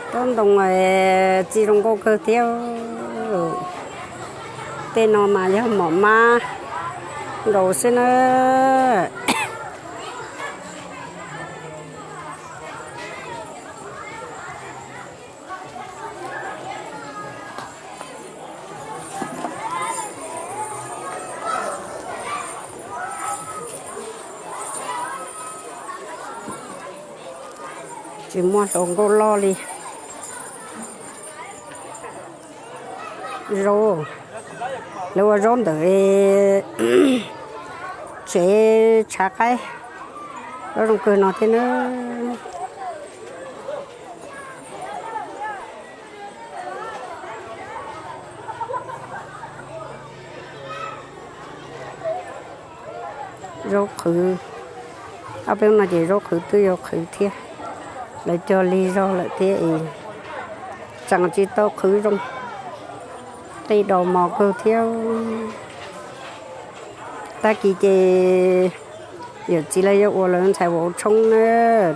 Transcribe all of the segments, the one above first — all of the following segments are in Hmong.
Tsob ntoo txi zoo nkauj kawg thiab. Tej no mas yog mom mab nkaus xwb na. Tsis muaj hluas nkauj loj li. Zaub, lawv ua zaub ntawm tsev tshav qaib, zaub zoo kawg no thiab na. Zaub qhwv, ob peb no ces zaub qhwv twb yuav qhwv thiab. Lawv cog lig zog lawm thiab es tseem tsis tau qhwv zoo. Qij dos mos kawg thiab. Tag kis ces yawm txiv lawv yuav ua lawv ntxhais vauv tshoob na,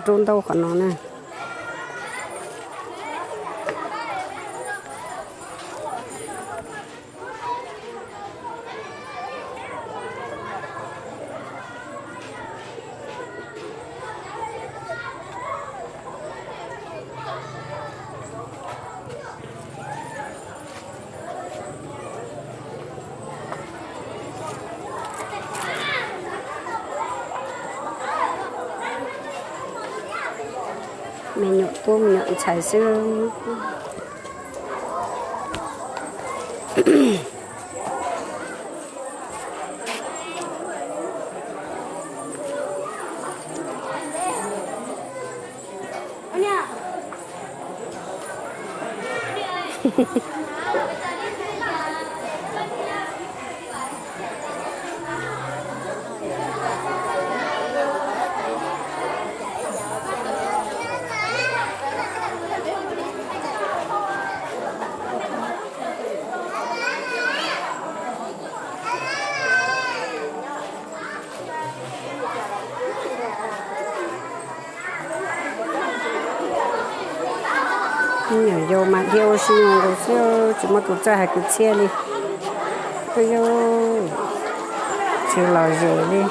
rub ntaub qhov no na. Me nyuam tub me nyuam ntxhais xwb. Nyuam yaus mas dhia ua si nkaus xwb, tsis muaj tus txawj hais kwv txhiaj li. Ub, tsis lom zem li.